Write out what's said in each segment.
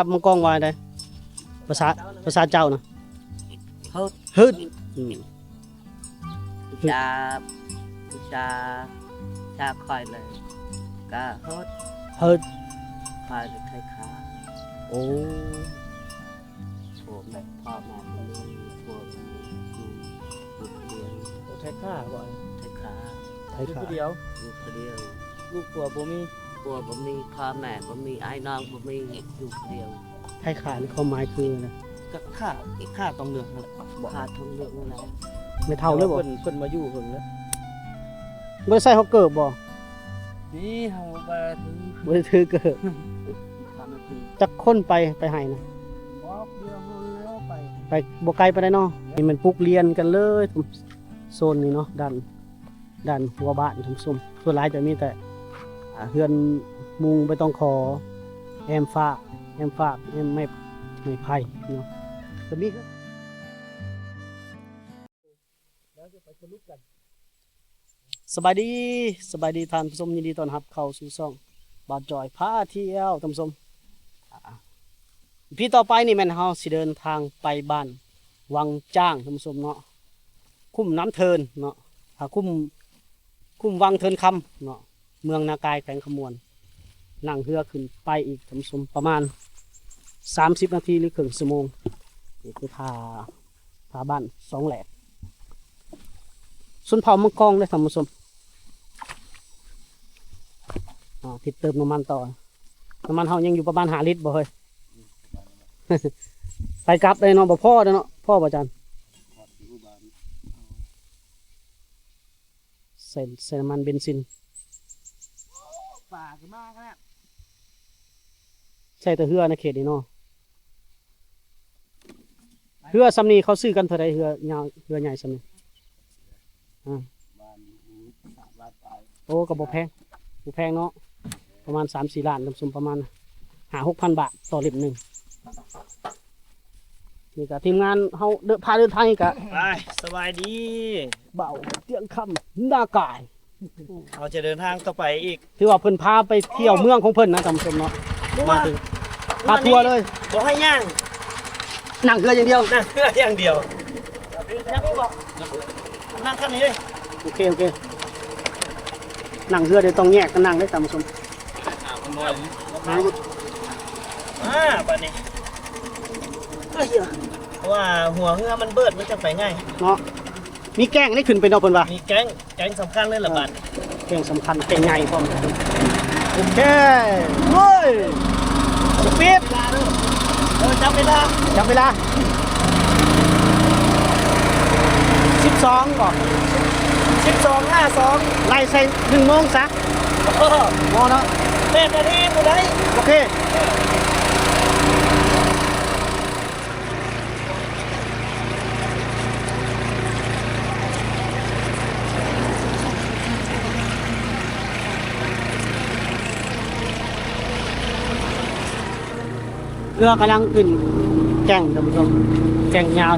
ຄັບ ມັງກອງວ່າໃດ? ພາສາ ພາສາເຈົ້ານະ? ຮຶດ ຮຶດ ອືມ ພາສາ ພາສາ ພາສາຂ້ອຍເລີຍ ກະຮຶດ ຮຶດ ຂ້ອຍເລີຍໄທຂາ. ໂອ້ ໂອ້ ແມ່ ພໍ່ແມ່ບໍ່ມີ ຜົວບໍ່ມີ ຢູ່ ຢູ່ຄົນດຽວ. ໂອ້ ໄທຂາບໍ່? ໄທຂາ ໄທຂາ ຢູ່ຄົນດຽວ ຢູ່ຄົນດຽວ ລູກຜົວບໍ່ມີ ຜົວບໍ່ມີ ພໍ່ແມ່ບໍ່ມີ ອ້າຍນ້ອງບໍ່ມີ ຢູ່ຄົນດຽວ. ໄທຂານີ້ຄວາມໝາຍຄືຫຍັງ? ກະຂາ ຂາທອງເຫຼືອງຫັ້ນແຫຼະ ຂາທອງເຫຼືອງນັ້ນແຫຼະ. ແມ່ເຖົ້າເລີຍບໍ່? ເພິ່ນ ເພິ່ນມາຢູ່ເພິ່ນເລີຍ. ບໍ່ໄດ້ໃສ່ຮອກເກີບບໍ່? ນີ້ເຮົາບໍ່ຖື ບໍ່ໄດ້ຖືເກີບ. ຈັກຄົນໄປ ໄປໄຮ່ນະ? ບໍ່ ດຽວເຮົາແລ້ວໄປ ໄປບໍ່ໄກປານໃດເນາະ. ນີ້ແມ່ນປູກລຽນກັນເລີຍ ໂຊນນີ້ເນາະ ດ້ານ ດ້ານຫົວບ້ານທ່ານຜູ້ຊົມ. ສ່ວນຫຼາຍຈະມີແຕ່ ອ່າ ເຮືອນມຸງໃບຕອງຂໍ ແອ້ມຟາກ ແອ້ມຟາກ ແອ້ມໄມ້ ໄມ້ໄຜ່ເນາະ ກະມີ. ສະບາຍດີ ສະບາຍດີທ່ານຜູ້ຊົມ ຍິນດີຕ້ອນຮັບເຂົ້າສູ່ຊ່ອງບ່າວຈອຍພາທ່ຽວທ່ານຜູ້ຊົມ. ອາ ອີພີຕໍ່ໄປນີ້ແມ່ນເຮົາຊິເດີນທາງໄປບ້ານວັງຈ້າງທ່ານຜູ້ຊົມເນາະ ຄຸ້ມນ້ຳເທີນເນາະ ຖ້າຄຸ້ມ ຄຸ້ມວັງເທີນຄຳເນາະ ເມືອງນາກາຍ ແຂວງຄຳມ່ວນ. ນັ່ງເຮືອຂຶ້ນໄປອີກທ່ານຜູ້ຊົມ ປະມານສາມສິບນາທີ ຫຼື ເຄິ່ງຊົ່ວໂມງ. ນີ້ຄືທ່າ ທ່າບ້ານສອງແຫຼກ ຊົນເຜົ່າມັງກອງເດ້ທ່ານຜູ້ຊົມ. ອ່າ ຕິດເຕີມນ້ຳມັນຕໍ່ ນ້ຳມັນເຮົາຍັງຢູ່ປະມານຫ້າລິດບໍ່ເຮີ້ຍ? ໄປກັບໄດ້ເນາະ ບໍ່ພໍເດ້ເນາະ ພໍບໍ່ອາຈານ? ໃສ່ ໃສ່ນ້ຳມັນເບັນຊິນ ປາກະມາຂະໜາດ. ໃສ່ແຕ່ເຮືອໃນເຂດນີ້ເນາະ. ເຮືອສ່ຳນີ້ເຂົາຊື້ກັນເທົ່າໃດ? ເຮືອຍາວ ເຮືອໃຫຍ່ສ່ຳນີ້ ອາ ໂອ້ ກະບໍ່ແພງ ບໍ່ແພງເນາະ ປະມານສາມສີ່ລ້ານ ລວມສຸມປະມານຫ້າຫົກພັນບາດຕໍ່ເຫຼັ້ມໜຶ່ງ. ນີ້ກະທີມງານເຮົາເດີນ ພາເດີນທາງນີ້ກະ ໄປ ສະບາຍດີ ບ່າວຕຽງຄຳ ນາກາຍ. ເຮົາຈະເດີນທາງຕໍ່ໄປອີກ ຖືວ່າເພິ່ນພາໄປທ່ຽວເມືອງຂອງເພິ່ນນະທ່ານຜູ້ຊົມເນາະ. ມາເຖິງພາທົວເລີຍ ບໍ່ໃຫ້ຍ່າງ ນັ່ງເຮືອຢ່າງດຽວ ນັ່ງເຮືອຢ່າງດຽວ. ນັ່ງຄັນນີ້ເລີຍ ໂອເຄ ໂອເຄ. ນັ່ງເຮືອເດ ຕ້ອງແຍກກັນນັ່ງເດ້ທ່ານຜູ້ຊົມ. ມາບາດນີ້ ເພາະວ່າຫົວເຮືອມັນເບີດ ມັນຈະໄປງ່າຍເນາະ. ມີແກ້ງໄດ້ຂຶ້ນໄປເນາະ ເພິ່ນວ່າ ມີແກ້ງ ແກ້ງສຳຄັນເລີຍລະບາດ ແກ້ງສຳຄັນ ແກ້ງໃຫຍ່ພ້ອມ. ໂອເຄ ເວີຍ ສະປີດ ເອີ ຈັບເວລາ ຈັບເວລາ ສິບສອງບໍ ສິບສອງຫ້າສອງ ໄລ່ໃສ່ໜຶ່ງໂມງຊະ ພໍເນາະ ແປດນາທີບໍ່ໄດ້ ໂອເຄ. ເຮືອກຳລັງຂຶ້ນແກ້ງທ່ານຜູ້ຊົມ ແກ້ງຍາວ.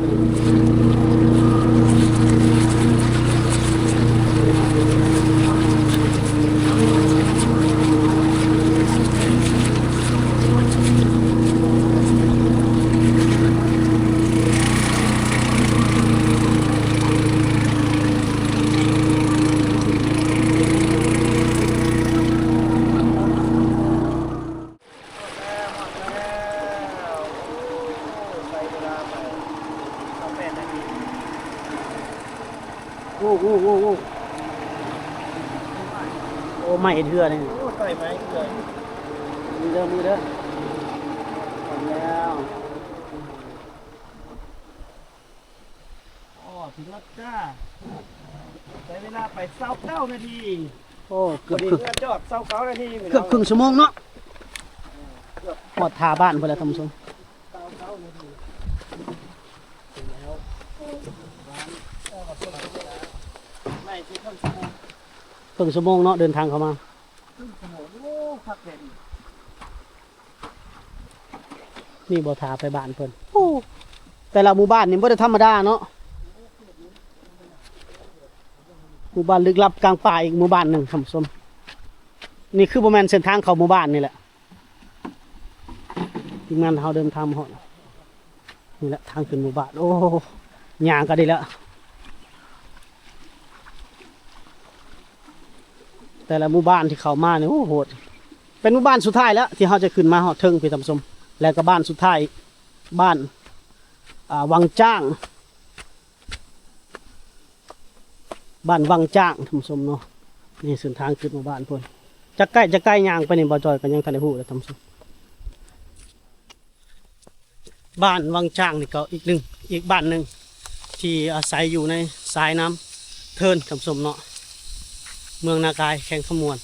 ໂອ້ ໂອ້ ໂອ້ ໂອ້ ໂອ້ ໄມ້ເຮັດເຮືອນີ້ ໂອ້ ໄຕ່ໄມ້ເຮືອ ມືເດີ ມືເດີ ຮອດແລ້ວ. ອໍ ເຖິງແລ້ວຈ້າ ໃຊ້ເວລາໄປຊາວເກົ້ານາທີ. ໂອ້ ເກືອບ ພໍດີເຮືອຈອດຊາວເກົ້ານາທີ ເກືອບເຄິ່ງຊົ່ວໂມງເນາະ ຮອດທ່າບ້ານພຸ້ນແຫຼະທ່ານຜູ້ຊົມ. ເຄິ່ງຊົ່ວໂມງເນາະ ເດີນທາງເຂົ້າມາ. ນີ້ບໍ່ ຖ້າໄປບ້ານເພິ່ນ. ໂອ້ ແຕ່ລະໝູ່ບ້ານນີ້ບໍ່ໄດ້ທຳມະດາເນາະ ໝູ່ບ້ານລຶກລັບກາງປ່າອີກໝູ່ບ້ານໜຶ່ງທ່ານຜູ້ຊົມ. ນີ້ຄືບໍ່ແມ່ນເສັ້ນທາງເຂົ້າໝູ່ບ້ານນີ້ແຫຼະ. ທີມງານເຮົາເດີນທາງມາຮອດ ນີ້ແຫຼະທາງຂຶ້ນໝູ່ບ້ານ. ໂອ້ ຍ່າງກໍໄດ້ແລ້ວ. ແຕ່ລະໝູ່ບ້ານທີ່ເຂົ້າມານີ້ ໂອ້ ໂຫດ. ເປັນໝູ່ບ້ານສຸດທ້າຍແລ້ວທີ່ເຮົາຈະຂຶ້ນມາຮອດເທິງພີ້ທ່ານຜູ້ຊົມ ແລະກໍບ້ານສຸດທ້າຍ ບ້ານ ອ່າ ວັງຈ້າງ. ບ້ານວັງຈ້າງ ທ່ານຜູ້ຊົມເນາະ. ນີ້ເສັ້ນທາງຂຶ້ນໝູ່ບ້ານພຸ້ນ. ຈັກໃກ້ ຈັກໄກ ຍ່າງໄປນີ້ ບ່າວຈ້ອຍກໍຍັງທັນໄດ້ຮູ້ເລີຍ ທ່ານຜູ້ຊົມ. ບ້ານວັງຈ້າງນີ້ກໍອີກໜຶ່ງ ອີກບ້ານໜຶ່ງທີ່ອາໄສຢູ່ໃນສາຍນ້ຳເທີນ ທ່ານຜູ້ຊົມເນາະ. ເມືອງນາກາຍ ແຂວງຄຳມ່ວນ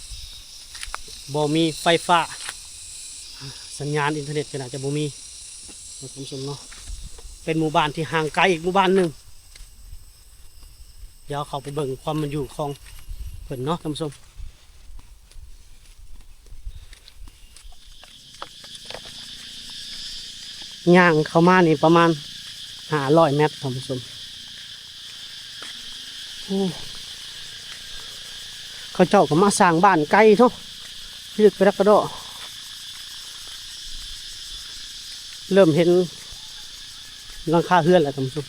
ບໍ່ມີໄຟຟ້າ ສັນຍານອິນເຕີເນັດກໍໜ້າຈະບໍ່ມີ ທ່ານຜູ້ຊົມເນາະ. ເປັນໝູ່ບ້ານທີ່ຫ່າງໄກອີກໝູ່ບ້ານໜຶ່ງ. ດຽວເຂົ້າໄປເບິ່ງຄວາມເປັນຢູ່ຂອງເພິ່ນເນາະ ທ່ານຜູ້ຊົມ. ຍ່າງເຂົ້າມານີ້ປະມານຫ້າຮ້ອຍແມັດ ທ່ານຜູ້ຊົມ. ໂອ້ ເຂົາເຈົ້າກໍມາສ້າງບ້ານໄກເນາະ ເລິກກະດັກກະດໍ້. ເລີ່ມເຫັນຫຼັງຄາເຮືອນແລ້ວ ທ່ານຜູ້ຊົມ.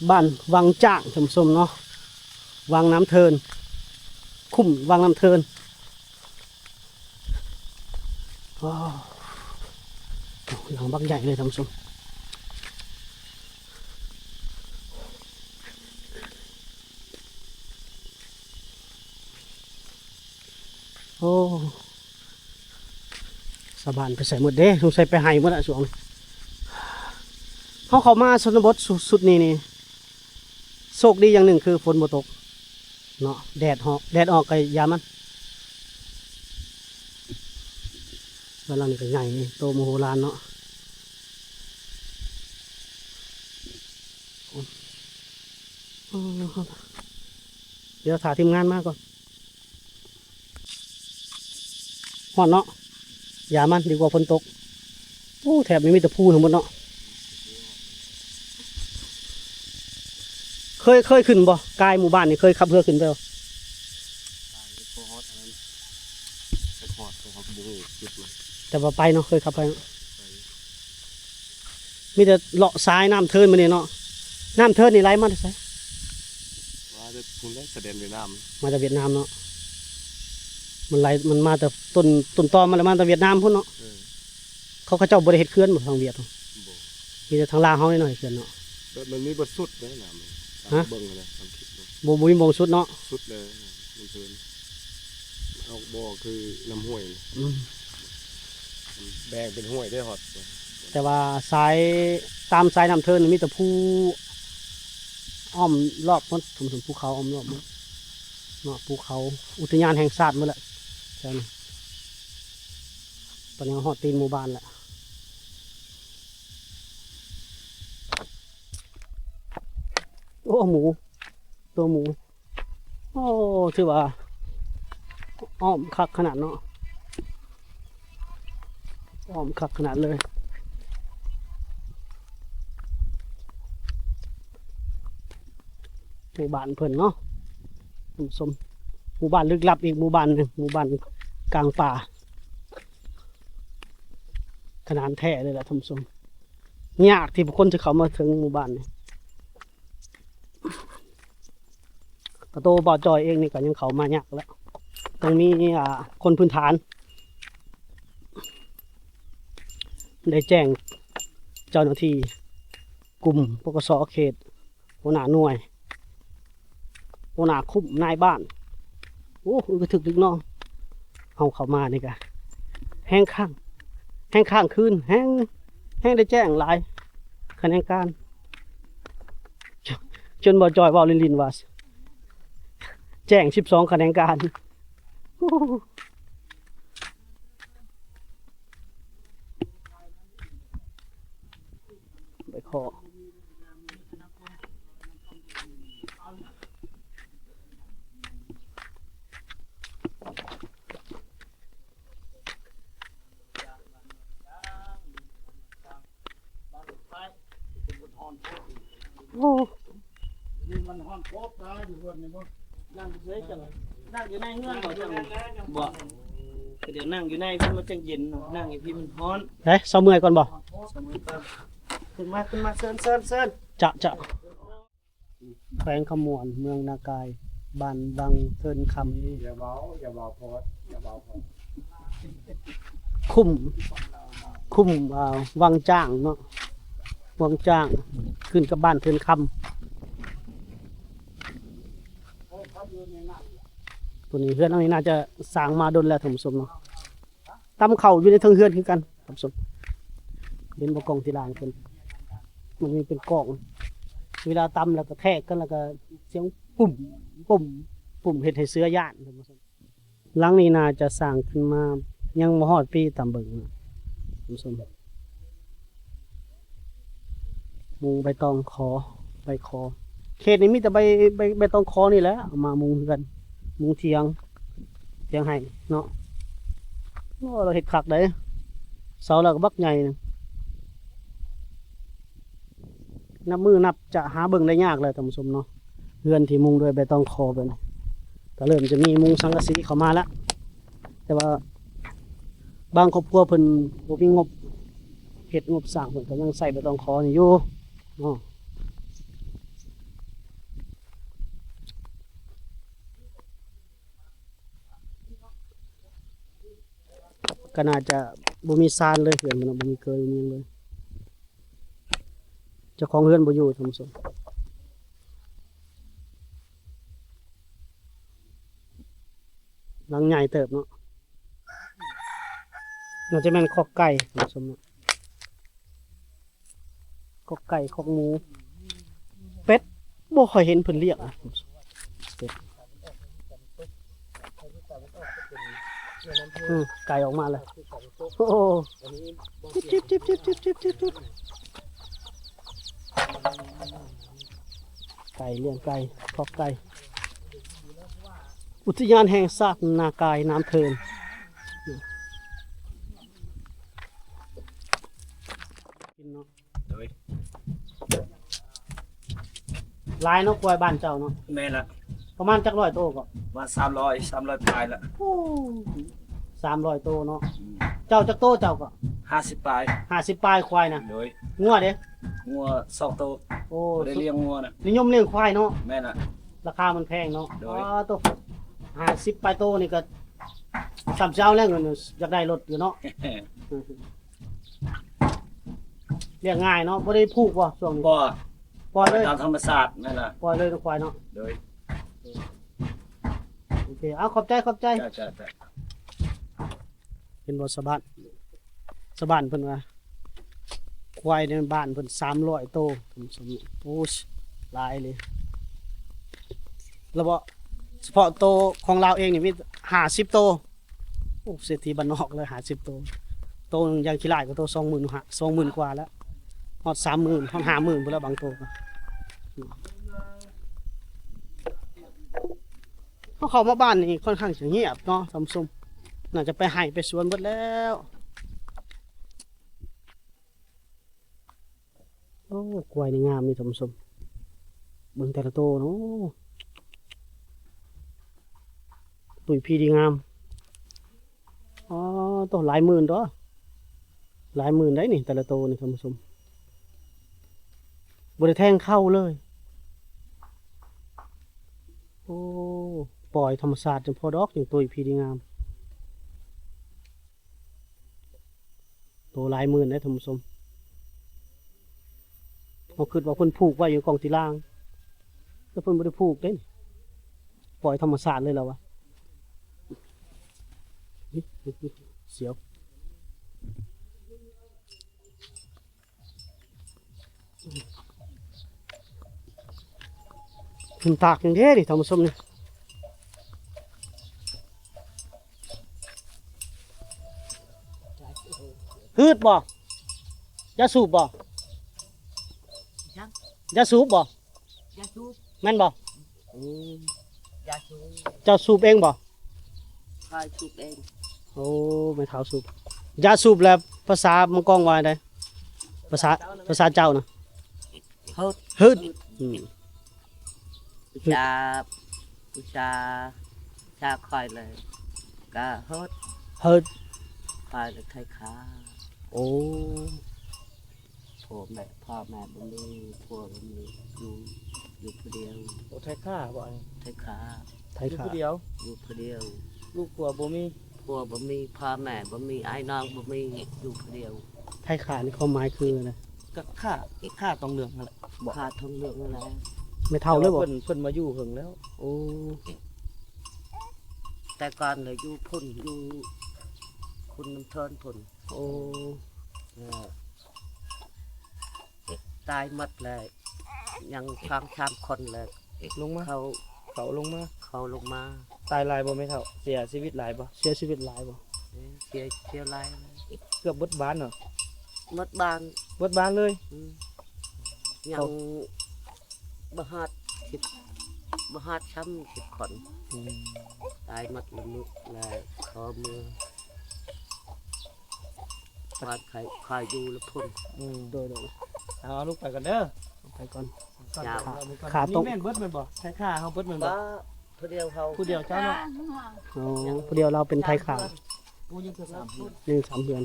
ບ້ານວັງຈ້າງ ທ່ານຜູ້ຊົມເນາະ. ວັງນ້ຳເທີນ ຄຸ້ມວັງນ້ຳເທີນ. ວ້າວ ຫຼັງບັກໃຫຍ່ເລີຍ ທ່ານຜູ້ຊົມ. ໂອ້ ຊາວບ້ານໄປໃສໝົດເດ້? ສົງໄສໄປໄຮ່ໝົດລະຊ່ວງນີ້. ເຮົາເຂົ້າມາຊົນນະບົດຊຸດນີ້ນີ້ ໂຊກດີຢ່າງໜຶ່ງຄືຝົນບໍ່ຕົກເນາະ. ແດດອອກ ແດດອອກກໍຢ່າມັນ. ບ້ານຫຼັງນີ້ກໍໃຫຍ່ໂຕມະໂຫລານເນາະ. ດຽວຖ້າທີມງານມາກ່ອນ. ຮ້ອນເນາະ ຢ່າມັນ ດີກວ່າຝົນຕົກ. ໂອ້ ແຖບນີ້ມີແຕ່ພູທັງໝົດເນາະ. ເຄີຍ ເຄີຍຂຶ້ນບໍ່? ກາຍໝູ່ບ້ານນີ້ເຄີຍຂັບເຮືອຂຶ້ນໄປບໍ່? ກາຍບໍ່ຮອດອັນນັ້ນ ໄປຮອດ ແຕ່ເຮົາກໍບໍ່ຮູ້ຈຸດມັນ ແຕ່ວ່າໄປເນາະ ເຄີຍຂັບໄປເນາະ. ໄປ ມີແຕ່ເລາະສາຍນ້ຳເທີນມານີ້ເນາະ. ນ້ຳເທີນນີ້ໄຫຼມາແຕ່ໃສ? ມາແຕ່ພຸ້ນແຫຼະ ຊາຍແດນຫວຽດນາມ. ມາແຕ່ຫວຽດນາມເນາະ. ມັນໄຫຼ ມັນມາແຕ່ຕົ້ນ ຕົ້ນຕໍມັນລະມາແຕ່ຫວຽດນາມພຸ້ນເນາະ. ເອີ ເຂົາ ເຂົາເຈົ້າບໍ່ໄດ້ເຮັດເຂື່ອນບໍ່ທາງຫວຽດ? ບໍ່ ມີແຕ່ທາງລາວເຮົານີ້ເນາະເຮັດເຂື່ອນເນາະ. ແບບມັນມີບໍ່ສຸດເລີຍນະ ຫາ ເບິ່ງຫັ້ນນະ ຕາມຄລິບເນາະ. ບໍ່ ບໍ່ມີໝ່ອງສຸດເນາະ. ສຸດເລີຍນ້ຳເທີນ ມັນອອກບໍ່ຄືນ້ຳຫ້ວຍ. ອືມ ມັນແບ່ງເປັນຫ້ວຍໄດ້ຮອດ. ແຕ່ວ່າສາຍ ຕາມສາຍນ້ຳເທີນມີແຕ່ພູອ້ອມລອບໝົດ ຊຸມຊົນພູເຂົາອ້ອມລອບໝົດເນາະ. ພູເຂົາ ອຸທິຍານແຫ່ງຊາດໝົດແຫຼະແຖວນີ້. ຕອນນີ້ເຮົາຮອດຕີນໝູ່ບ້ານແລ້ວ. ໂອ້ ໝູ ຕົວໝູ. ໂອ້ ຖືວ່າອ້ອມຄັກຂະໜາດເນາະ ອ້ອມຄັກຂະໜາດເລີຍ. ໝູ່ບ້ານເພິ່ນເນາະ ທ່ານຜູ້ຊົມ. ໝູ່ບ້ານລຶກລັບອີກໝູ່ບ້ານໜຶ່ງ ໝູ່ບ້ານກາງປ່າ. ຂະໜາດແທ້ເລີຍລະທ່ານຜູ້ຊົມ. ຍາກທີ່ຜູ້ຄົນຈະເຂົ້າມາເຖິງໝູ່ບ້ານນີ້. ກະໂຕບ່າວຈ່ອຍເອງນີ້ກະຍັງເຂົ້າມາຍາກແຫຼະ ຕ້ອງມີ ອ່າ ຄົນພື້ນຖານ ໄດ້ແຈ້ງເຈົ້າໜ້າທີ່ກຸ່ມ ປກສ ເຂດ ຫົວໜ້າໜ່ວຍ ຫົວໜ້າຄຸ້ມ ນາຍບ້ານ. ໂອ້ ອຶກກະທຶກລຶກໜອງ. ເຮົາເຂົ້າມານີ້ກະແຮງຄ້າງ ແຮງຄ້າງຄືນ ແຮງ ແຮງໄດ້ແຈ້ງຫຼາຍຂະແໜງການ ຈົນ ຈົນບ່າວຈ່ອຍເວົ້າຫຼິ້ນໆວ່າ ແຈ້ງສິບສອງຂະແໜງການ. ໂອ້ ໃບຂໍ. ໂອ້ ນີ້ມັນຮ້ອນໂພດຕາຍຢູ່ເຮືອນນີ້ບໍ່? ນັ່ງຢູ່ໃນເຮືອນບໍ່? ຈັງບໍ່ ກໍດຽວນັ່ງຢູ່ໃນພີ້ມັນຈັ່ງເຢັນເນາະ ນັ່ງຢູ່ພີ້ມັນຮ້ອນ. ໄດ້ ເຊົາເມື່ອຍກ່ອນບໍ່? ເຊົາເມື່ອຍກ່ອນ. ຂຶ້ນມາ ຂຶ້ນມາ ເຊີນ ເຊີນ ເຊີນ. ຈະ ຈະ ແຂວງຄຳມ່ວນ ເມືອງນາກາຍ ບ້ານວັງເທີນຄຳ. ຢ່າເວົ້າ ຢ່າເວົ້າໂພດ ຢ່າເວົ້າໂພດ. ຄຸ້ມ ຄຸ້ມ ອ່າ ວັງຈ້າງເນາະ ວັງຈ້າງ ຂຶ້ນກັບບ້ານເທີນຄຳ. ຕົວນີ້ ເຮືອນຫຼັງນີ້ໜ້າຈະສ້າງມາດົນແລ້ວທ່ານຜູ້ຊົມເນາະ. ຕຳເຂົ້າຢູ່ໃນເທິງເຮືອນຄືກັນທ່ານຜູ້ຊົມ. ເຫັນບໍ່ ກ້ອງທີ່ລ້າງເພິ່ນ ມັນມີເປັນກ້ອງ ເວລາຕຳແລ້ວກະແທກກັນ ແລ້ວກະສຽງປຸ້ມ ປຸ້ມ ປຸ້ມ ເຮັດໃຫ້ເສືອຢ້ານທ່ານຜູ້ຊົມ. ຫຼັງນີ້ໜ້າຈະສ້າງຂຶ້ນມາຍັງບໍ່ຮອດປີ ຕາມເບິ່ງນະທ່ານຜູ້ຊົມ. ມຸງໃບຕອງຂໍ ໃບຂໍ ເຂດນີ້ມີແຕ່ໃບ ໃບ ໃບຕອງຂໍນີ້ແຫຼະ ເອົາມາມຸງເຮືອນ ມຸງຖຽງ ຖຽງໄຮ່ເນາະ. ໂອ້ ລາວເຮັດຄັກເດ້ ເສົາລາວກໍບັກໃຫຍ່ນະ. ນັບມື້ນັບຈະຫາເບິ່ງໄດ້ຍາກແລ້ວທ່ານຜູ້ຊົມເນາະ ເຮືອນທີ່ມຸງດ້ວຍໃບຕອງຂໍແບບນີ້ ກໍເລີ່ມຈະມີມຸງສັງກະສີເຂົ້າມາລະ. ແຕ່ວ່າບາງຄອບຄົວເພິ່ນບໍ່ມີງົບເຮັດ ງົບສ້າງ ເພິ່ນກໍຍັງໃຊ້ໃບຕອງຂໍນີ້ຢູ່ເນາະ. ກໍໜ້າຈະບໍ່ມີຊານເລີຍ ເຮືອນເພິ່ນນະ ບໍ່ມີເກີຍ ບໍ່ມີຫຍັງເລີຍ. ເຈົ້າຂອງເຮືອນບໍ່ຢູ່ທ່ານຜູ້ຊົມ. ຫຼັງໃຫຍ່ເຕີບເນາະ ໜ້າຈະແມ່ນຄອກໄກ່ທ່ານຜູ້ຊົມເນາະ. ຄອກໄກ່ ຄອກໝູ ເປັດ ບໍ່ຄ່ອຍເຫັນເພິ່ນລ້ຽງ ເປັດ. ອື ໄກ່ອອກມາແລ້ວ. ໂອ້ ໄກ່ ລ້ຽງໄກ່ ຄອກໄກ່. ອຸທິຍານແຫ່ງຊາດນາກາຍນ້ຳເທີນ. ກິນເນາະ. ໂດຍ ຫຼາຍເນາະ ຄວາຍບ້ານເຈົ້າເນາະ. ແມ່ນລະ. ປະມານຈັກຮ້ອຍໂຕກໍ? ປະມານສາມຮ້ອຍ ສາມຮ້ອຍປາຍລະ. ໂອ້ ສາມຮ້ອຍໂຕເນາະ. ອືມ ເຈົ້າຈັກໂຕເຈົ້າກໍ? ຫ້າສິບປາຍ. ຫ້າສິບປາຍຄວາຍນະ. ໂດຍ. ງົວເດ? ງົວສອງໂຕ. ໂອ້ ບໍ່ໄດ້ລ້ຽງງົວນະ. ນິຍົມລ້ຽງຄວາຍເນາະ. ແມ່ນລະ. ລາຄາມັນແພງເນາະ. ໂດຍ. ອໍ ໂຕ ຫ້າສິບປາຍໂຕນີ້ກໍສ່ຳຊິເອົາແລ້ວ ເງິນຢາກໄດ້ລົດຢູ່ເນາະ. ລ້ຽງງ່າຍເນາະ. ບໍ່ໄດ້ຜູກບໍ່ຊ່ວງນີ້? ບໍ່. ປ່ອຍເລີຍ ຕາມທຳມະຊາດ. ແມ່ນລະ. ປ່ອຍເລີຍຄວາຍເນາະ. ໂດຍ. ໂອເຄ ເອົາ ຂອບໃຈ ຂອບໃຈ. ເຈົ້າ ເຈົ້າ ເຈົ້າ. ເຫັນບໍ່ຊາວບ້ານ ຊາວບ້ານເພິ່ນວ່າ ຄວາຍໃນບ້ານເພິ່ນສາມຮ້ອຍໂຕ. ໂອ້ ຫຼາຍເລີຍ. ລະບໍ່ ສະເພາະໂຕຂອງລາວເອງນີ້ມີຫ້າສິບໂຕ. ໂອ້ ເສດຖີບ້ານນອກເລີຍ ຫ້າສິບໂຕ. ໂຕໜຶ່ງຢ່າງຂີ້ລ້າຍກໍໂຕສອງໝື່ນ ສອງໝື່ນກວ່າແລ້ວ ຮອດສາມໝື່ນ ຮອດຫ້າໝື່ນພຸ້ນແລ້ວບາງໂຕ. ເຮົາເຂົ້າມາບ້ານນີ້ຄ່ອນຂ້າງຈະງຽບເນາະທ່ານຜູ້ຊົມ. ໜ້າຈະໄປໄຮ່ໄປສວນເບິດແລ້ວ. ໂອ້ ກວາຍນີ້ງາມນີ້ທ່ານຜູ້ຊົມ. ເບິ່ງແຕ່ລະໂຕເນາະ ຕຸ້ຍພີດີງາມ. ອໍ ໂຕຫຼາຍໝື່ນຕົວະ ຫຼາຍໝື່ນໄດ໋ນີ້ ແຕ່ລະໂຕນີ້ທ່ານຜູ້ຊົມ. ບໍ່ໄດ້ແທງເຂົ້າເລີຍ. ໂອ້ ປ່ອຍທຳມະຊາດຈັ່ງພໍດອກ ຈັ່ງຕຸ້ຍພີດີງາມ. ໂຕຫຼາຍໝື່ນເດ້ທ່ານຜູ້ຊົມ. ເຮົາຄິດວ່າເພິ່ນຜູກໄວ້ຢູ່ກ້ອງຕີລ່າງ ແຕ່ເພິ່ນບໍ່ໄດ້ຜູກເດ້ ປ່ອຍທຳມະຊາດເລີຍລະວ່າ. ສຽວ. ເພິ່ນຕາກຫຍັງເດ້ນີ້ທ່ານຜູ້ຊົມນີ້. ຮືດບໍ່? ຢາສູບບໍ່? ຍັງ ຢາສູບບໍ່? ຢາສູບ ແມ່ນບໍ່? ອືມ ຢາສູບ ເຈົ້າສູບເອງບໍ່? ຂ້ອຍສູບເອງ. ໂອ້ ແມ່ເຖົ້າສູບ. ຢາສູບແລ້ວພາສາມັງກອງວ່າໃດ? ພາສາ ພາສາເຈົ້ານະ? ຮືດ ຮືດ. ອືມ ພາສາ ອຸດສາ ອຸດສາຂ້ອຍເລີຍ ກະເຮີດ ເຮີດ ຂ້ອຍເລີຍໄທຂ້າ. ໂອ້ ພໍ່ແມ່ ພໍ່ແມ່ບໍ່ມີ ຜົວບໍ່ມີ ຢູ່ ຢູ່ຜູ້ດຽວ. ໂອ້ ໄທຂ້າບໍ່? ໄທຂ້າ ໄທຂ້າ ຢູ່ຜູ້ດຽວ ຢູ່ຜູ້ດຽວ ລູກຜົວບໍ່ມີ ຜົວບໍ່ມີ ພໍ່ແມ່ບໍ່ມີ ອ້າຍນ້ອງບໍ່ມີ ຢູ່ຜູ້ດຽວ. ໄທຂ້ານີ້ຄວາມໝາຍຄືແນວໃດ? ກະຂ້າ ຂ້າທອງເຫຼືອງຫັ້ນແຫຼະ. ຂ້າທອງເຫຼືອງຫັ້ນແຫຼະ. ແມ່ເຖົ້າເລີຍບໍ່? ເພິ່ນ ເພິ່ນມາຢູ່ເຫິງແລ້ວ. ໂອ້ ແຕ່ກ່ອນລະຢູ່ພຸ້ນ ຢູ່ຄຸນນ້ຳເທີນພຸ້ນ. ໂອ້ ເອີ ຕາຍໝົດແລ້ວ ຍັງສອງສາມຄົນແລ້ວ. ລົງມາ ເຂົາ ເຂົາລົງມາ ເຂົາລົງມາ. ຕາຍຫຼາຍບໍ່ແມ່ເຖົ້າ? ເສຍຊີວິດຫຼາຍບໍ່? ເສຍຊີວິດຫຼາຍບໍ່? ເອີ ເສຍ ເສຍຫຼາຍ ເກືອບເບິດບ້ານເນາະ. ເບິດບ້ານ ເບິດບ້ານເລີຍ. ອື ຍັງ ເຂົາ ບໍ່ຮອດສິບ ບໍ່ຮອດຊ້ຳສິບຄົນ. ອື ຕາຍໝົດລະມື້ລະຂໍເມືອ ບ້ານໃຜ ຂ້ອຍຢູ່ລະພຸ້ນ. ອື ໂດຍ ໂດຍ ເອົາ ເອົາ ລູກໄປກ່ອນເດີ ໄປກ່ອນ. ເຈົ້າ ຂ້າ ຂ້າຕ້ອງ ແມ່ນເບິດແມ່ນບໍ່? ໄທຂ້າເຮົາເບິດແມ່ນບໍ່? ຜູ້ດຽວເຮົາ ຜູ້ດຽວເຈົ້າເນາະ. ອໍ ຜູ້ດຽວລາວເປັນໄທຂ້າ. ໂອ້ ຍັງແຄືສາມເຮືອນ ຍັງສາມເຮືອນ.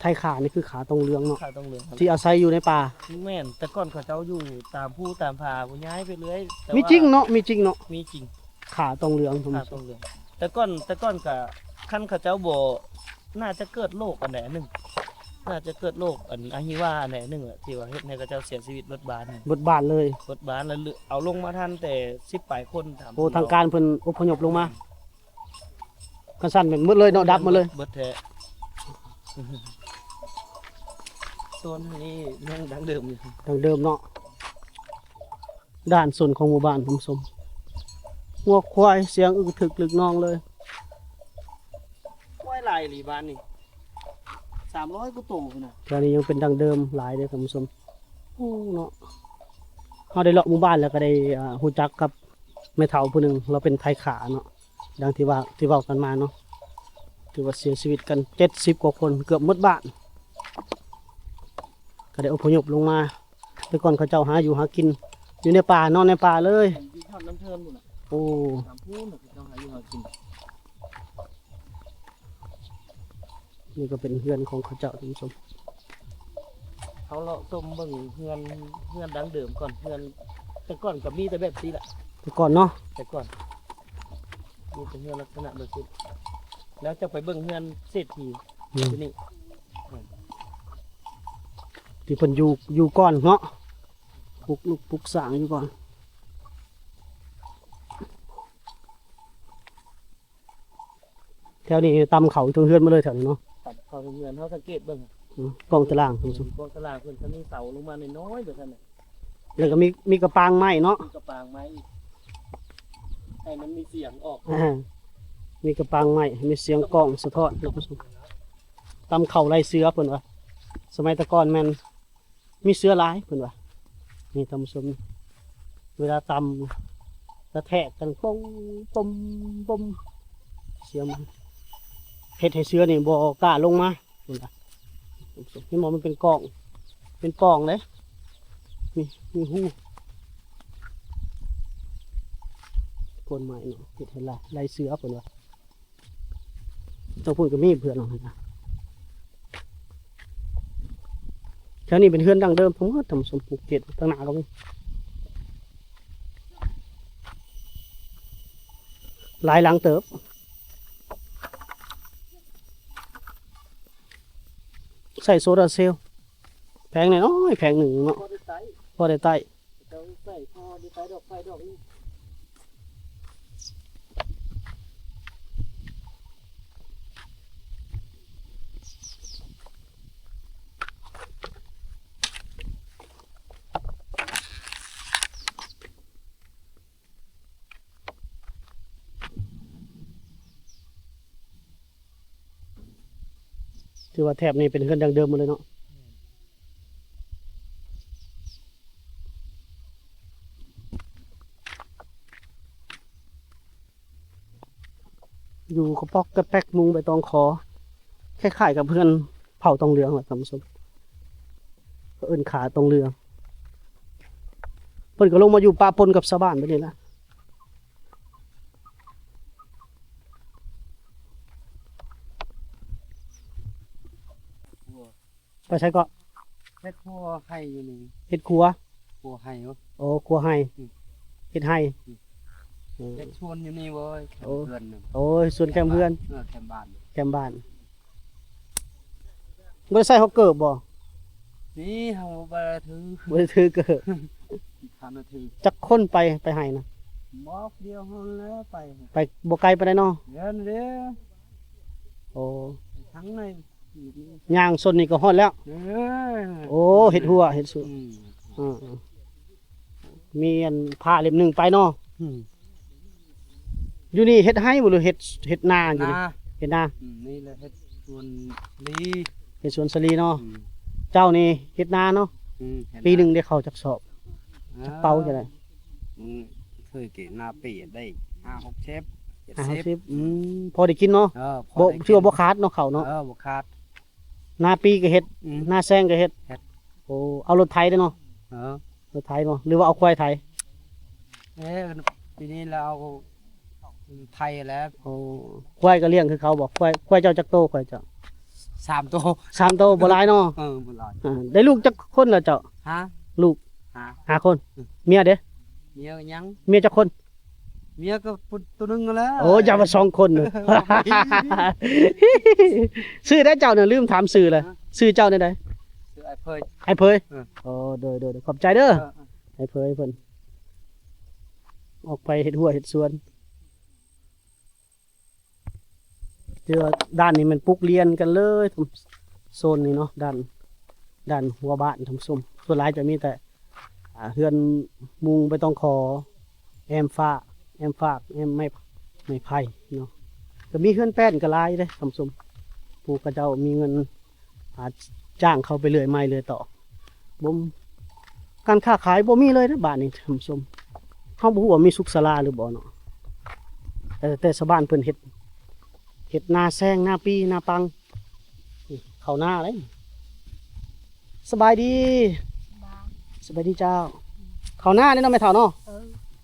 ໄທຂ້ານີ້ຄືຂ້າທອງເຫຼືອງເນາະ ຂ້າທອງເຫຼືອງ ທີ່ອາໄສຢູ່ໃນປ່າ. ແມ່ນ ແຕ່ກ່ອນເຂົາເຈົ້າຢູ່ຕາມພູຕາມຜາ ຍ້າຍໄປເລື້ອຍ. ມີຈິງເນາະ ມີຈິງເນາະ ມີຈິງ. ຂ້າທອງເຫຼືອງ ຂ້າທອງເຫຼືອງ. ແຕ່ກ່ອນ ແຕ່ກ່ອນກະ ຄັນເຂົາເຈົ້າບໍ່ ໜ້າຈະເກີດໂລກອັນໃດອັນໜຶ່ງ ໜ້າຈະເກີດໂລກອັນອະຫິວາອັນໃດອັນໜຶ່ງແຫຼະ ທີ່ວ່າເຮັດໃຫ້ເຂົາເຈົ້າເສຍຊີວິດເບິດບ້ານ. ເບິດບ້ານເລີຍ ເບິດບ້ານ ແລ້ວເອົາລົງມາທັນແຕ່ສິບປາຍຄົນ. ໂອ້ ທາງການເພິ່ນອົບພະຍົບລົງມາ. ຄັນຊັ້ນແມ່ນໝົດເລີຍເນາະ ດັບໝົດເລີຍ. ເບິດແທ້. ໂຊນນີ້ຍັງດັ້ງເດີມຢູ່ ດັ້ງເດີມເນາະ. ດ້ານສົນຂອງໝູ່ບ້ານທ່ານຜູ້ຊົມ ງົວຄວາຍ ສຽງອຶກທຶກລຶກນອງເລີຍ. ຄວາຍຫຼາຍອີ່ຫຼີບ້ານນີ້ ສາມຮ້ອຍກວ່າໂຕພຸ້ນນະ. ແຖວນີ້ຍັງເປັນດັ້ງເດີມຫຼາຍເດ້ທ່ານຜູ້ຊົມ. ໂອ້ ເນາະ ເຮົາໄດ້ເລາະໝູ່ບ້ານແລ້ວກະໄດ້ ອ່າ ຮູ້ຈັກກັບແມ່ເຖົ້າຜູ້ໜຶ່ງ ລາວເປັນໄທຂ້າເນາະ. ດັ່ງທີ່ວ່າ ທີ່ເວົ້າກັນມາເນາະ ຖືວ່າເສຍຊີວິດກັນເຈັດສິບກວ່າຄົນ ເກືອບໝົດບ້ານ ກະໄດ້ອົບພະຍົບລົງມາ. ແຕ່ກ່ອນເຂົາເຈົ້າຫາຢູ່ຫາກິນຢູ່ໃນປ່າ ນອນໃນປ່າເລີຍ. ຢູ່ທາງນ້ຳເທີນພຸ້ນນະ. ໂອ້ ທາງພຸ້ນນະ ເຂົາເຈົ້າຫາຢູ່ຫາກິນ. ນີ້ກະເປັນເຮືອນຂອງເຂົາເຈົ້າທ່ານຜູ້ຊົມ. ເຮົາເລາະຊົມເບິ່ງເຮືອນ ເຮືອນດັ້ງເດີມກ່ອນ. ເຮືອນແຕ່ກ່ອນກະມີແຕ່ແບບນີ້ແຫຼະ ແຕ່ກ່ອນເນາະ ແຕ່ກ່ອນມີແຕ່ເຮືອນລັກສະນະແບບນີ້. ແລ້ວຈະໄປເບິ່ງເຮືອນເສດຖີ ອືມ ທີ່ນີ້ ອືມ ທີ່ເພິ່ນຢູ່ ຢູ່ກ່ອນເນາະ ປຸກລຸກປຸກສ້າງຢູ່ກ່ອນ. ແຖວນີ້ຕຳເຂົ້າເທິງເຮືອນໝົດເລີຍແຖວນີ້ເນາະ. ຕຳເຂົ້າເທິງເຮືອນ ເຮົາສັງເກດເບິ່ງ ອືມ ກ້ອງຕາລາງທ່ານຜູ້ຊົມ ກ້ອງຕາລາງເພິ່ນກະມີເສົາລົງມານ້ອຍໆແບບນັ້ນແຫຼະ. ແລ້ວກະມີ ມີກະປາງໄມ້ເນາະ ມີກະປາງໄມ້ ໃຫ້ມັນມີສຽງອອກ. ອ່າ ມີກະປາງໄມ້ ມີສຽງກ້ອງສະທ້ອນທ່ານຜູ້ຊົມ. ຕຳເຂົ້າໄລ່ເສືອເພິ່ນວ່າ ສະໄໝແຕ່ກ່ອນແມ່ນ ມີເສືອຫຼາຍເພິ່ນວ່າ. ນີ້ທ່ານຜູ້ຊົມ ເວລາຕຳກະແທກກັນປົງ ປົງ ປົງ ສຽງມັນເຮັດໃຫ້ເສືອນີ້ບໍ່ກ້າລົງມາເພິ່ນວ່າ. ເຫັນບໍ່ ມັນເປັນກ້ອງ ເປັນປ່ອງເດ້ ມີ ມີຮູ ໂພນໄມ້ເນາະ ເຮັດໃຫ້ໄລ່ ໄລ່ເສືອເພິ່ນວ່າ. ທາງພຸ້ນກະມີເພື່ອນເນາະ. ແຖວນີ້ເປັນເຮືອນດັ້ງເດີມທັງໝົດ ທ່ານຜູ້ຊົມ ປູກເຂດທາງໜ້າກະມີຫຼາຍຫຼັງເຕີບ. ໃຊ້ໂຊລາເຊວ ແຜງນ້ອຍໆແຜງໜຶ່ງເນາະ ພໍໄດ້ໃຊ້ ພໍໄດ້ໃຊ້. ເຈົ້າໃສ່ພໍໄດ້ໃຊ້ດອກໄຟດອກນີ້. ຖືວ່າແຖບນີ້ເປັນເຮືອນດັ້ງເດີມໝົດເລີຍເນາະ. ຢູ່ກະປອກກະແປກ ມຸງໃບຕອງຂໍ ຄ້າຍໆກັບເຮືອນເຜົ່າຕອງເຫຼືອງແຫຼະທ່ານຜູ້ຊົມ ເອີ້ນຂ້າຕອງເຫຼືອງ. ເພິ່ນກະລົງມາຢູ່ປະປົນກັບຊາວບ້ານແບບນີ້ລະ. ໄປໃສເກາະ? ເຮັດຄົວໄຮ່ຢູ່ນີ້ ເຮັດຄົວ? ຄົວໄຮ່ ໂອ້ ຄົວໄຮ່ ອືມ ເຮັດໄຮ່ ອືມ ເອີ ເຮັດສວນຢູ່ນີ້ເວີຍ ແຄມ ໂອ້ ເຮືອນໜຶ່ງ ໂອ້ຍ ສວນແຄມເຮືອນ ເອີ ແຄມບ້ານ ແຄມບ້ານ. ບໍ່ໄດ້ໃສ່ຮອກເກີບບໍ່? ນີ້ເຮົາບໍ່ໄດ້ຖື ບໍ່ໄດ້ຖືເກີບ ຂ້າມນາຖື. ຈັກຄົນໄປ ໄປໄຮ່ນະ? ບໍ່ ດຽວເຮົາແລ້ວໄປ ໄປບໍ່ໄກປານໃດເນາະ? ເດີນເດ້ ໂອ້ ທາງໃນ ຍ່າງຊົນນີ້ກໍຮອດແລ້ວ ເອີ ໂອ້ ເຮັດຮົ້ວ ເຮັດສວນ ອືມ ເອີໆ ມີອັນຜ້າເຫຼັ້ມໜຶ່ງໄປເນາະ ອືມ ຢູ່ນີ້ເຮັດໄຮ່ບໍ່ ຫຼືເຮັດ ເຮັດນາຢູ່ນີ້? ນາ ເຮັດນາ ອືມ ນີ້ແຫຼະເຮັດສວນສາລີ ເຮັດສວນສາລີເນາະ ອືມ ເຈົ້ານີ້ເຮັດນາເນາະ ອືມ ເຮັດນາ ປີໜຶ່ງໄດ້ເຂົ້າຈັກສອບ? ອ່າ ຈັກເປົາຈັ່ງໃດ? ອືມ ເຄີຍເກັບນາປີໄດ້ຫ້າຫົກສິບ ເຈັດສິບ ຫ້າຫົກສິບ ອືມ ພໍໄດ້ກິນເນາະ ເອີ ພໍໄດ້ກິນ ບໍ່ ຖືວ່າບໍ່ຂາດເນາະເຂົ້າເນາະ ເອີ ບໍ່ຂາດ ນາປີກໍເຮັດ ອືມ ນາແຊງກໍເຮັດ ເຮັດ ໂອ້ ເອົາລົດໄຖເດ້ເນາະ ເອີ ລົດໄຖບໍ່ ຫຼືວ່າເອົາຄວາຍໄຖ? ເອີ ປີນີ້ລາວໄຖແລ້ວ ໂອ້ ຄວາຍກໍລ້ຽງຄືເຂົາບໍ່? ຄວາຍ ຄວາຍເຈົ້າຈັກໂຕ? ຄວາຍເຈົ້າ ສາມໂຕ ສາມໂຕ ບໍ່ຫຼາຍເນາະ ເອີ ບໍ່ຫຼາຍ ອ່າ ໄດ້ລູກຈັກຄົນລະເຈົ້າ? ຮະ ລູກ ຫ້າ ຫ້າຄົນ ອືມ ເມຍເດ້? ເມຍຍັງ ເມຍຈັກຄົນ? ເມຍກໍຜູ້ ໂຕໜຶ່ງຫັ້ນແຫຼະ ໂອ້ ຢ່າວ່າສອງຄົນ ຊື່ໃດເຈົ້ານະ? ລືມຖາມຊື່ແລ້ວ ຮະ ຊື່ເຈົ້າແນວໃດ? ຊື່ອ້າຍເຜີຍ ອ້າຍເຜີຍ ເອີ ໂອ້ ໂດຍໆ ຂອບໃຈເດີ ເອີໆ ອ້າຍເຜີຍເພິ່ນອອກໄປເຮັດຮົ້ວເຮັດສວນ. ຖືວ່າດ້ານນີ້ແມ່ນປຸກລຽນກັນເລີຍ ໂຊນນີ້ເນາະ ດ້ານ ດ້ານຫົວບ້ານທ່ານຜູ້ຊົມ ສ່ວນຫຼາຍຈະມີແຕ່ ອ່າ ເຮືອນມຸງໃບຕອງຂໍ ແອ້ມຟ້າ ແອ້ມຟາກ ແອ້ມໄມ້ ໄມ້ໄຜ່ເນາະ ກໍມີເຮືອນແປ້ນກໍຫຼາຍເດ້ທ່ານຜູ້ຊົມ ຜູ້ເຂົາເຈົ້າມີເງິນ ອ່າ ຈ້າງເຂົາໄປເລື້ອຍໄມ້ເລື້ອຍຕອກ ບໍ່ ການຄ້າຂາຍບໍ່ມີເລີຍເດ້ບ້ານນີ້ທ່ານຜູ້ຊົມ ເຮົາບໍ່ຮູ້ວ່າມີສຸກສາລາຫຼືບໍ່ເນາະ ແຕ່ ແຕ່ຊາວບ້ານເພິ່ນເຮັດ ເຮັດນາແຊງ ນາປີ ນາປັງ ນີ້ເຂົ້ານາເດ້. ສະບາຍດີ ສະບາຍ ສະບາຍດີເຈົ້າ ເຂົ້ານາເດ້ເນາະແມ່ເຖົ້າເນາະ ເອີ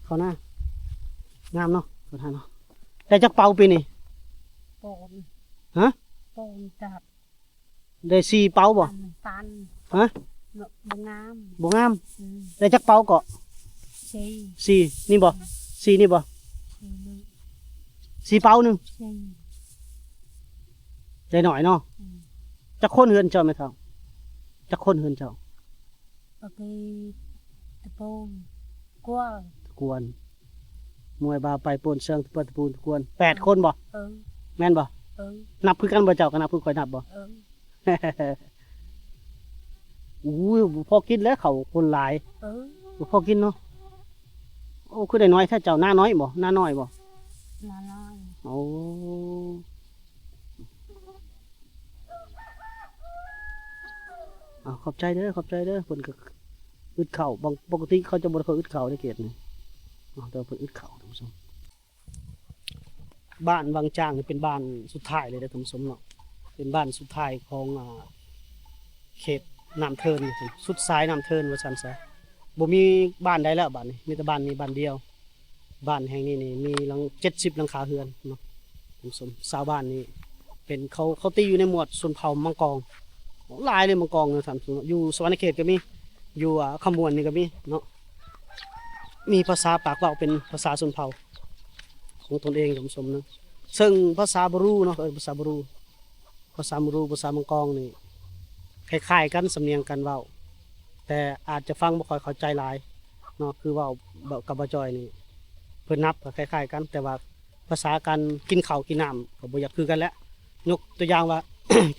ເຂົ້ານາ ງາມເນາະ ເຂົ້ານາເນາະ ໄດ້ຈັກເປົາປີນີ້? ໂປນ ຮະ? ໂປນຈັດ ໄດ້ສີ່ເປົາບໍ່? ອັນຕັນ ຮະ? ບໍ່ ບໍ່ງາມ ບໍ່ງາມ ອືມ ໄດ້ຈັກເປົາເກາະ? ສີ່ ສີ່ ນີ້ບໍ່? ອືມ ສີ່ນີ້ບໍ່? ສີ່ໜຶ່ງ ສີ່ເປົາໜຶ່ງ ສີ່ ໄດ້ໜ້ອຍເນາະ ອືມ ຈັກຄົນເຮືອນເຈົ້າແມ່ເຖົ້າ? ຈັກຄົນເຮືອນເຈົ້າ? ປະເກຕະໂປນກວນ ກວນ ມວຍບາໄປໂປນເຊີງຕະເປີດຕະປູນກວນ ແປດຄົນບໍ່? ເອີ ແມ່ນບໍ່? ເອີ ນັບຄືກັນບໍ່? ເຈົ້າກໍນັບຄືຂ້ອຍນັບບໍ່? ເອີ ໂອ້ຍ ບໍ່ພໍກິນແລ້ວ ເຂົ້າຄົນຫຼາຍ ເອີ ບໍ່ພໍກິນເນາະ ໂອ້ ຄືໄດ້ໜ້ອຍແທ້ເຈົ້າ ນານ້ອຍບໍ່? ນານ້ອຍບໍ່? ນານ້ອຍ ໂອ້ ເອົາ ຂອບໃຈເດີ ຂອບໃຈເດີ ເພິ່ນກໍອຶດເຂົ້າ ບາງ ປົກກະຕິເຂົາຈະບໍ່ໄດ້ຄ່ອຍອຶດເຂົ້າໃນເຂດນີ້ເນາະ ແຕ່ວ່າເພິ່ນອຶດເຂົ້າທ່ານຜູ້ຊົມ. ບ້ານວັງຈາງນີ້ເປັນບ້ານສຸດທ້າຍເລີຍເດີທ່ານຜູ້ຊົມເນາະ ເປັນບ້ານສຸດທ້າຍຂອງ ອ່າ ເຂດນ້ຳເທີນ ສຸດສາຍນ້ຳເທີນວ່າຊັ້ນຊະ ບໍ່ມີບ້ານໃດແລ້ວບາດນີ້ ມີແຕ່ບ້ານນີ້ບ້ານດຽວ. ບ້ານແຫ່ງນີ້ນີ້ມີຫຼັງ ເຈັດສິບຫຼັງຄາເຮືອນເນາະທ່ານຜູ້ຊົມ ຊາວບ້ານນີ້ເປັນ ເຂົາ ເຂົາຕີຢູ່ໃນໝວດຊົນເຜົ່າມັງກອງ ຫຼາຍເລີຍ ມັງກອງເນາະທ່ານຜູ້ຊົມເນາະ ຢູ່ສະຫວັນນະເຂດກໍມີ ຢູ່ ອ່າ ຄຳມ່ວນນີ້ກໍມີເນາະ ມີພາສາປາກເວົ້າເປັນພາສາຊົນເຜົ່າຂອງຕົນເອງທ່ານຜູ້ຊົມເນາະ ເຊິ່ງພາສາບຣູເນາະ ເອີ້ນພາສາບຣູ ພາສາມະຣູ ພາສາມັງກອງນີ້ຄ້າຍໆກັນ ສຳນຽງການເວົ້າ ແຕ່ອາດຈະຟັງບໍ່ຄ່ອຍເຂົ້າໃຈຫຼາຍເນາະ ຄືເວົ້າກັບບ່າວຈ່ອຍນີ້ ເພິ່ນນັບກໍຄ້າຍໆກັນ ແຕ່ວ່າພາສາການກິນເຂົ້າກິນນ້ຳກໍບໍ່ຢາກຄືກັນແຫຼະ ຍົກຕົວຢ່າງວ່າ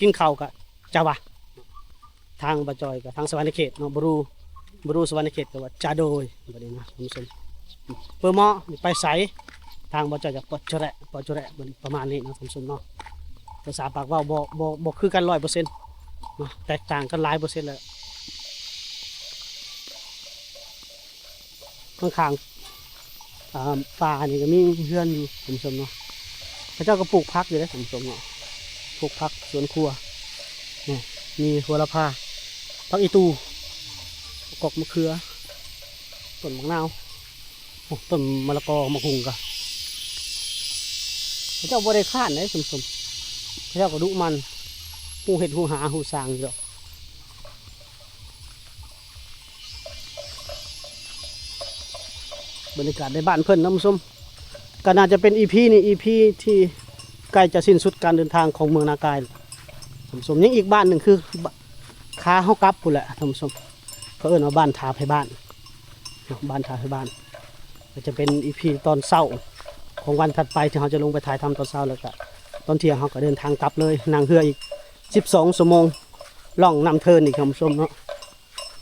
ກິນເຂົ້າກໍຈາວະ ທາງບ່າວຈ່ອຍກັບທາງສະຫວັນນະເຂດເນາະ ບຣູ ບຣູສະຫວັນນະເຂດກໍວ່າຈາໂດຍ ແບບນີ້ນະທ່ານຜູ້ຊົມ ເປີໝໍ ໄປໃສ ທາງບ່າວຈ້ອຍຈະປະຈະແຣະ ປະຈະແຣະ ປະມານນີ້ເນາະທ່ານຜູ້ຊົມເນາະ ພາສາປາກເວົ້າບໍ່ ບໍ່ ບໍ່ຄືກັນຮ້ອຍເປີເຊັນເນາະ ແຕກຕ່າງກັນຫຼາຍເປີເຊັນແລ້ວ ຂ້າງໆ ອ່າ ປ່ານີ້ກໍມີເຮືອນຢູ່ທ່ານຜູ້ຊົມເນາະ ເຂົາເຈົ້າກໍປູກຜັກຢູ່ເດ້ທ່ານຜູ້ຊົມເນາະ ປູກຜັກສວນຄົວ ນີ້ ມີໂຫລະພາ ຜັກອີ່ຕູ່ ກອກມະເຂືອ ຕົ້ນໝາກນາວ ໂອ້ ຕົ້ນມະລະກອ ໝາກຫຸ່ງກະ ເຂົາເຈົ້າບໍ່ໄດ້ຄ້ານເດ້ທ່ານຜູ້ຊົມ ເຂົາເຈົ້າກໍດຸໝັ່ນ ຮູ້ເຮັດຮູ້ຫາຮູ້ສ້າງຢູ່ດອກ ບັນຍາກາດໃນບ້ານເພິ່ນ ທ່ານຜູ້ຊົມ. ກໍໜ້າຈະເປັນອີພີນີ້ ອີພີທີ່ໃກ້ຈະສິ້ນສຸດການເດີນທາງຂອງເມືອງນາກາຍ ທ່ານຜູ້ຊົມ. ຍັງອີກບ້ານໜຶ່ງ ຄື ບ- ຂາເຮົາກັບພຸ້ນແຫຼະ ທ່ານຜູ້ຊົມ. ເຂົາເອີ້ນວ່າບ້ານທ່າໄພບ້ານ ເນາະ ບ້ານທ່າໄພບ້ານ. ກໍຈະເປັນອີພີຕອນເຊົ້າຂອງວັນຖັດໄປ ທີ່ເຮົາຈະລົງໄປຖ່າຍທຳຕອນເຊົ້າ ແລ້ວກະຕອນທ່ຽງເຮົາກໍເດີນທາງກັບເລີຍ ນັ່ງເຮືອອີກສິບສອງຊົ່ວໂມງ ລ່ອງນ້ຳເທີນອີກ ທ່ານຜູ້ຊົມເນາະ.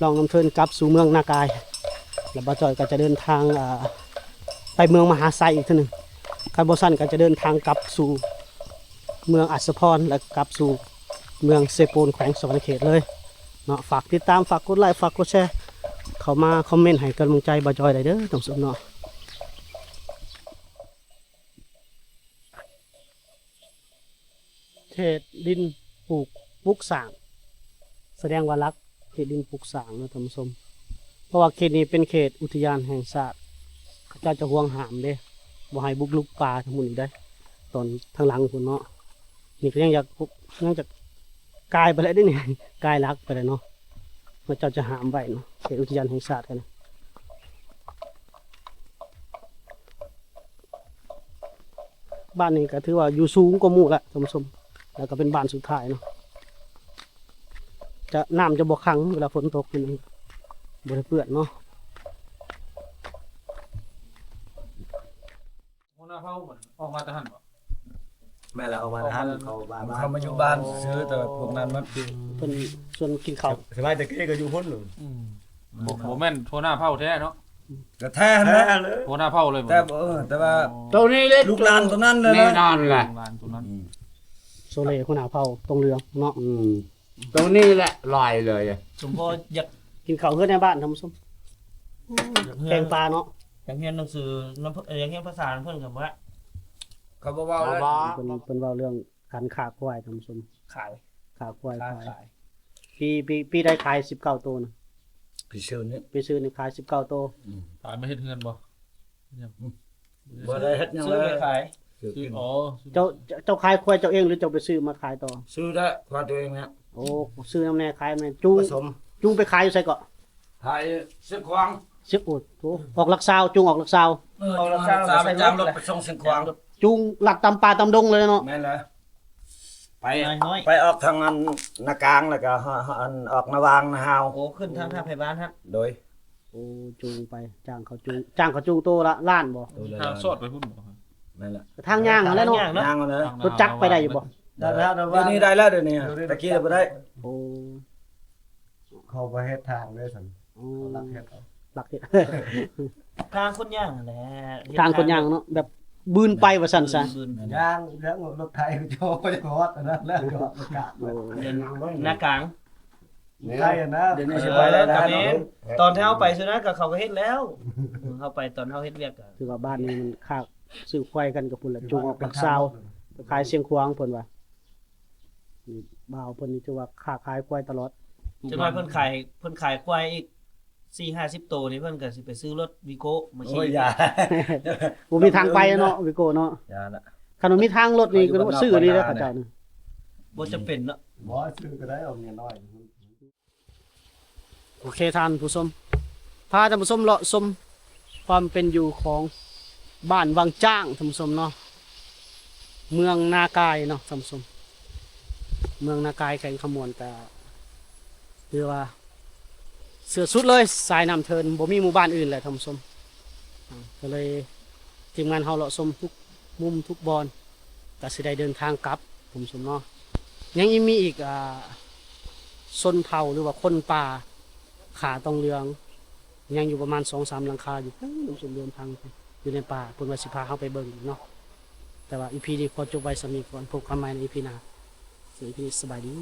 ລ່ອງນ້ຳເທີນກັບສູ່ເມືອງນາກາຍ ແລ້ວບ່າວຈ້ອຍກໍຈະເດີນທາງ ເອີ ໄປເມືອງມະຫາໄຊອີກເທື່ອໜຶ່ງ. ຄັນບໍ່ຊັ້ນກໍຈະເດີນທາງກັບສູ່ເມືອງອັດສະພອນ ແລະ ກັບສູ່ເມືອງເຊໂປນ ແຂວງສະຫວັນນະເຂດເລີຍເນາະ. ຝາກຕິດຕາມ ຝາກກົດໄລ ຝາກກົດແຊ ເຂົ້າມາຄອມເມັນໃຫ້ກຳລັງໃຈບ່າວຈ້ອຍໄດ້ເດີ ທ່ານຜູ້ຊົມເນາະ. ເຂດດິນປູກ ປຸກສ້າງ ສະແດງວ່າລັກເຂດດິນປຸກສ້າງເນາະ ທ່ານຜູ້ຊົມ. ເພາະວ່າເຂດນີ້ເປັນເຂດອຸທິຍານແຫ່ງຊາດ ເຂົາເຈົ້າຈະຫວງຫ້າມເດ້ ບໍ່ໃຫ້ບຸກລຸກປ່າທັງໝົດນີ້ໄດ໋ ຕອນທາງຫຼັງພຸ້ນເນາະ. ນີ້ກໍຍັງຢາກ ຍັງຈະກາຍໄປແລ້ວເດ້ນີ້ ກາຍລັກໄປແລ້ວເນາະ ເຂົາເຈົ້າຈະຫ້າມໄວ້ເນາະ ເຂດອຸທິຍານແຫ່ງຊາດກັນ. ບ້ານນີ້ກໍຖືວ່າຢູ່ສູງກວ່າໝູ່ລະທ່ານຜູ້ຊົມ ແລ້ວກໍເປັນບ້ານສຸດທ້າຍເນາະ. ຈະ ນ້ຳຈະບໍ່ຂັງເວລາຝົນຕົກ ມັນບໍ່ໄດ້ເປື້ອນເນາະ. ຫົວໜ້າເຜົ່າອອກມາແຕ່ຫັ້ນບໍ່? ແມ່ນລະ ອອກມາແຕ່ຫັ້ນ ເຂົາມາ ເຂົາມາຢູ່ບ້ານຊື່ ແຕ່ພວກນັ້ນມັນ ເພິ່ນຊວນກິນເຂົ້າ. ສະບາຍແຕ່ກີ້ກໍຢູ່ພຸ້ນ. ອືມ ບໍ່ ບໍ່ແມ່ນຫົວໜ້າເຜົ່າແທ້ເນາະ. ກໍແທ້ຫັ້ນແຫຼະ ຫົວໜ້າເຜົ່າເລີຍບໍ່? ແຕ່ ເອີ ແຕ່ວ່າ ໂຕນີ້ເລີຍ ລູກຫຼານໂຕນັ້ນເລີຍ ແນ່ນອນແຫຼະ ລູກຫຼານໂຕນັ້ນ. ອືມ ໂຊເລ ຫົວໜ້າເຜົ່າຕົງເຫຼືອງເນາະ. ອືມ ໂຕນີ້ແຫຼະຫຼາຍເລີຍ. ສົມພໍຢາກກິນເຂົ້າເຮືອນໃນບ້ານທ່ານຜູ້ຊົມ. ແກງປາເນາະ ຢາກຮຽນໜັງສືນຳ ຢາກຮຽນພາສານຳເພິ່ນກໍບໍ່ໄດ້ ເຂົາບໍ່ເວົ້າເລີຍ. ເພິ່ນ ເພິ່ນເວົ້າເລື່ອງ ການຄ້າຄວາຍທ່ານຜູ້ຊົມ. ຂາຍ ຄ້າຄວາຍ ຄ້າຂາຍ. ປີ ປີ ປີໃດຂາຍສິບເກົ້າໂຕນະ? ປີຊືນນີ້ ປີຊືນນີ້ຂາຍສິບເກົ້າໂຕ. ອືມ ຂາຍມາເຮັດເຮືອນບໍ່? ຍັງ ອືມ ບໍ່ໄດ້ເຮັດຫຍັງເລີຍ ຊື້ໄປຂາຍ. ຊື້ກິນ. ອໍ ເຈົ້າ ເຈົ້າຂາຍຄວາຍເຈົ້າເອງ ຫຼືເຈົ້າໄປຊື້ມາຂາຍຕໍ່? ຊື້ໄດ້ ຄວາຍຕົວເອງນະ. ໂອ້ ຊື້ນຳແດ່ ຂາຍນຳແດ່. ຈູງ ຈູງໄປຂາຍຢູ່ໃສເກາະ? ຂາຍຊຽງຂວາງ. ຊຽງ ໂອ້ໂຫ ອອກຫຼັກຊາວ ຈູງອອກຫຼັກຊາວ. ເອີ ອອກຫຼັກຊາວ ໄປຈ້າງລົດໄປສົ່ງຊຽງຂວາງ. ຈູງລັດຕາມປ່າຕາມດົງເລີຍເນາະ. ແມ່ນແລ້ວ ໄປ ໄປອອກທາງອັນນາກາງ ແລ້ວກໍອັນອອກນາຫວ່າງນາຫາວ. ໂອ້ ຂຶ້ນທາງທ່າໄພບ້ານຫັ້ນ. ໂດຍ. ໂອ້ ຈູງໄປ ຈ້າງເຂົາຈູງ ຈ້າງເຂົາຈູງໂຕລະລ້ານບໍ່? ໂຕລະລ້ານ. ທາງສອດໄປພຸ້ນບໍ່? ແມ່ນລະ ທາງຍ່າງຫັ້ນແຫຼະເນາະ. ທາງຍ່າງຫັ້ນແຫຼະ ລົດຈັກໄປໄດ້ຢູ່ບໍ່? ໄດ້ແລ້ວ ດຽວນີ້ໄດ້ແລ້ວ ດຽວນີ້ ແຕ່ກີ້ບໍ່ໄດ້. ໂອ້ ເຂົາບໍ່ເຮັດທາງເດ້ຊັ້ນ. ອໍ ເຂົາລັກເຮັດເອົາ ລັກເຮັດ. ທາງຄົນຍ່າງຫັ້ນແຫຼະ ທາງຄົນຍ່າງເນາະ ແບບບືນໄປວ່າຊັ້ນຊະ. ບືນ ບືນ ຍ່າງ ຍ່າງລົດໄຖກໍຈະຮອດອັນນັ້ນແຫຼະ ຈະຮອດນາກາງ. ໂອ້ ນາກາງ ໄດ້ນະ ດຽວນີ້ຊິໄປແລ້ວນະ. ຕອນເຮົາໄປຊື່ນະ ກໍເຂົາກໍເຮັດແລ້ວ ເຮົາໄປຕອນເຮົາເຮັດວຽກ. ຖືວ່າບ້ານນີ້ມັນຄ້າຊື້ຄວາຍກັນກັບພຸ້ນລະ ຈູງອອກຫຼັກຊາວ ໄປຂາຍຊຽງຂວາງເພິ່ນວ່າ. ນີ້ບ່າວເພິ່ນນີ້ຖືວ່າຄ້າຂາຍຄວາຍຕະຫຼອດ. ຈັກໜ້ອຍເພິ່ນຂາຍ ເພິ່ນຂາຍຄວາຍອີກສີ່ຫ້າສິບໂຕນີ້ ເພິ່ນກໍຊິໄປຊື້ລົດວີໂກ້ມາຂີ່. ໂອ້ຍ ຢ່າ ບໍ່ມີທາງໄປເນາະ ວີໂກ້ເນາະ. ຢ່າລະ ຄັນວ່າມີທາງລົດນີ້ກໍຊື້ນີ້ແຫຼະ ເຂົາເຈົ້ານີ້ ບໍ່ຈຳເປັນເນາະ. ບໍ່ ຊື້ກໍໄດ້ ເອົາເມຍນ້ອຍ. ໂອເຄ ທ່ານຜູ້ຊົມ ພາທ່ານຜູ້ຊົມເລາະຊົມຄວາມເປັນຢູ່ຂອງບ້ານວັງຈ້າງ ທ່ານຜູ້ຊົມເນາະ ເມືອງນາກາຍເນາະ ທ່ານຜູ້ຊົມ. ເມືອງນາກາຍ ແຂວງຄຳມ່ວນ ກະຖືວ່າເສື້ອສຸດເລີຍ ສາຍນ້ຳເທີນ ບໍ່ມີໝູ່ບ້ານອື່ນແຫຼະ ທ່ານຜູ້ຊົມ. ກໍເລີຍທີມງານເຮົາເລາະຊົມທຸກມຸມທຸກບ່ອນ ກໍຊິໄດ້ເດີນທາງກັບ ທ່ານຜູ້ຊົມເນາະ. ຍັງມີອີກ ອາ ຊົນເຜົ່າ ຫຼືວ່າຄົນປ່າຂາຕອງເຫຼືອງ ຍັງຢູ່ປະມານສອງສາມຫຼັງຄາຢູ່ ທ່ານຜູ້ຊົມ ເດີນທາງຢູ່ໃນປ່າ. ເພິ່ນວ່າຊິພາເຮົາໄປເບິ່ງເນາະ. ແຕ່ວ່າອີພີນີ້ຂໍຈົບໄວ້ສ່ຳນີ້ກ່ອນ ພົບກັນໃໝ່ໃນອີພີໜ້າ. ສຳລັບອີພີນີ້ ສະບາຍດີ.